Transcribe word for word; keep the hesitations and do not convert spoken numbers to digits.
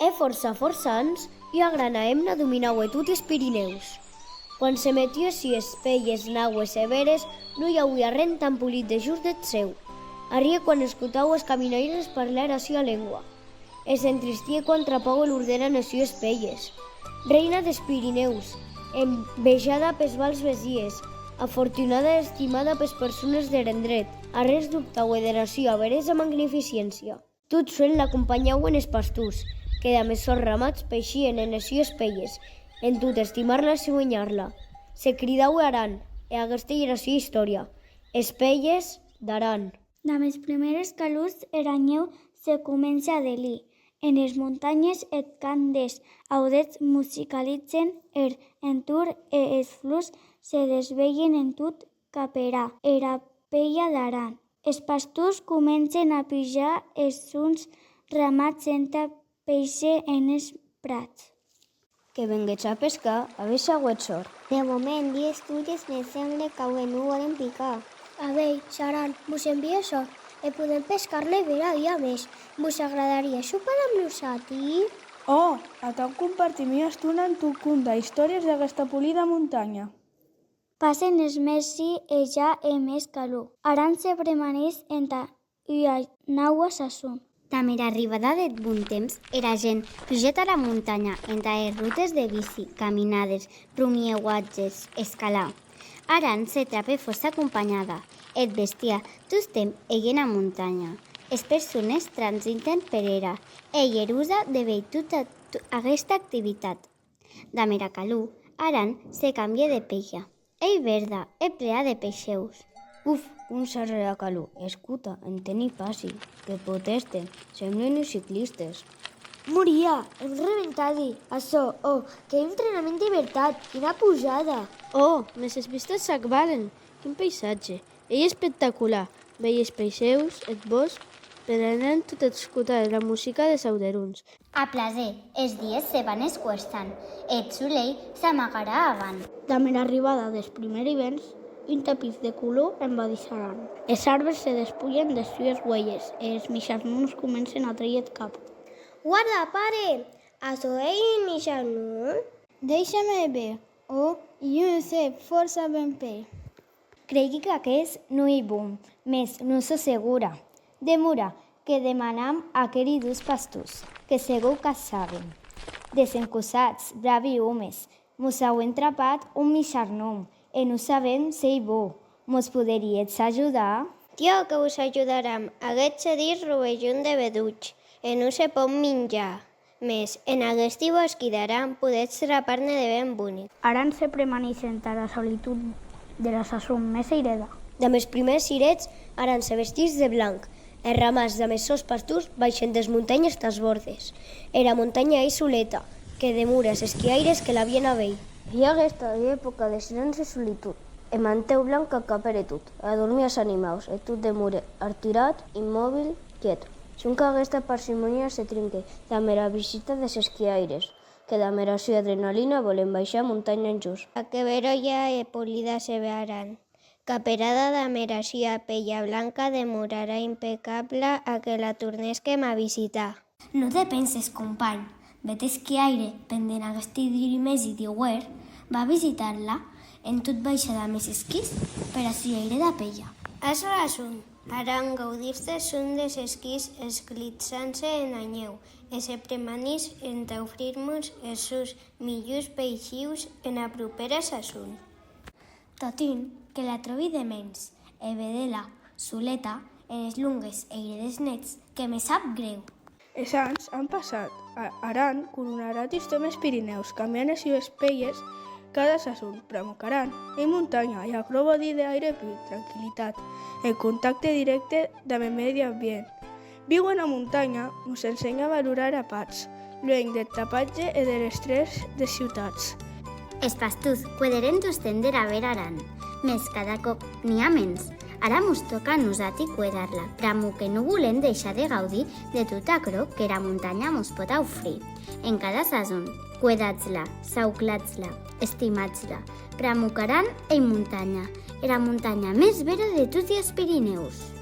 E fòrça, fòrça ans, ua grana hemna dominaue toti es Pirinèus. Quan se metuie sus es pelhes naues e veres, non i auie arren tan polit dejós deth cèu. Arrie quan escotaue es caminaires parlar era sua lengua. E s'entristie quan trapaue l'ordera enes sues pelhes. Reina des Pirinèus, envejada pes vals vesies, afortunada e estimada pes persones der endret, arrés dobtaue dera sua beresa magnificéncia. Tot soent l'acompanhauen es pastors, que damb es sòns ramats peishien enes sues pelhes, en tot estimar-la e suenhar-la. Se cridaue Aran, e aguesta ei era sua istòria. Es pelhes d'Aran. Damb es prumères calors era nhèu se comence a delir enes montanhes, eth cant des audèths musicalizen er entorn e es flors se desvelhen en tot caperar era pelha d'Aran. Es pastors comencen a pujar es sòns ramats entà péisher enes prats. Que venguetz a pescar, avètz auut sòrt. De moment, dues truges me semble qu'aué non vòlen picar. Avèitz, Aran, vos envie sòrt, e podem pescar-ne bèra ua mès. Vos agradarie sopar damb nosati? Ò, atau compartim ua estona en tot contar istòries d'aguesta polida montanha. Passen es mesi e ja hè mès calor. Aran se premanís entà ua naua sason. Damb era arribada deth bon temps, era gent pugèt ara montanha entà hèr rutes de bici, caminades, romieuatges, escalar. Aran se trapè fòrça acompanhada. Eth bestiar tostemp ei ena montanha. Es persones transiten per era. Ei erosa de veir tota t-, aguesta activitat. Damb era calor, Aran se cambie de pelha. Ei verda e plea de peishèus. Uf, com sarre era calor! Escota, enteni passi, que pòt èster, semblen uns ciclistes. Moria, èm rebentadi! Açò, ò, qu'ei un trenament de vertat, quina pujada! Ò, mès es vistes s'ac valen! Quin paisatge! Ei espectacular! Veir es peishèus, eth bòsc, per enlà tot escotar era musica des auderons. A plaser, es dies se van escuerçant, e eth solei s'amagarà avant. Damb era arribada des prumèri vents, un tapís de color envadís Aran. Es arbes se despulhen des sues huelhes e es micharnons comencen a trèir eth cap. Guarda, pare! Açò ei un micharnon? Deisha-me véder. Ò, jo non sè, fòrça ben pèir. Creigui qu'aqueth non ei bon, mès non sò segura. Demora que demanam a aqueri dus pastors, que segur qu'ac saben. Desencossats, bravi òmes, mos auem trapat un micharnon e non sabem s'ei bon. Mos poderíetz ajudar? Tiò, que vos ajudaram, aguest se ditz rovejón de veduc e non se pòt minjar. Mès, en aguesti bòsqui d'Aran podetz trapar-ne de ben bonics. Aran se premanís entara solitud dera sason mès eireda. Damb es prumèrs irets, Aran se vestís de blanc. Es ramats damb es sòns pastors baishen des montanhes tàs bòrdes. Era montanha ei soleta, que demora es esquiaires que la vien a veir. Ei aguesta ua epòca de silenci e solitud. Eth mantèu blanc acapère tot, e adormie es animaus, e tot demore arturat, immobil, quiet. Sonque aguesta parsimonia se trinque damb era visita des esquiaires, que damb era sua adrenalina vòlen baishar montanha en jos. A que beròia e polida se ve Aran, caperada damb era sua pelha blanca, demorarà impecabla a que la tornesquem a visitar. Non te penses, companh, bèth esquiaire, pendent aguesti duri mesi d'iuèrn, va visitar-la en tot baishar damb es esquís pera sua eireda pelha. As rason, Aran gaudís deth son des esquís esclitzant-se ena nhèu e se premanís entà aufrir-mos es sons milhors peixius ena propèra sason. Totun, que la tròbi de mens, e véder-la soleta enes longui eires des nets, que me sap grèu. Es ans an passat. A-, Aran coronarà tostemp es Pirinèus, cambiant es sues pelhes cada sason. Pr'amor qu'Aran ei montanha, e aquerò vòu díder aire pur, tranquillitat e contacte dirècte damb eth medi ambient. Víuer ena montanha mos ensenha a valorar era patz, luenh deth tapatge e der estrès des ciutats. Es pastors cuederén tostemp dera bèra Aran, mès cada còp n'i a mens. Ara mos tòca a nosati cuedar-la, pr'amor que non volem deishar de gaudir de tot aquerò qu'era montanha mos pòt aufrir. En cada sason, cuedatz-la, sauclatz-la, estimatz-la, pr'amor qu'Aran ei montanha, era montanha mès bèra de toti es Pirinèus.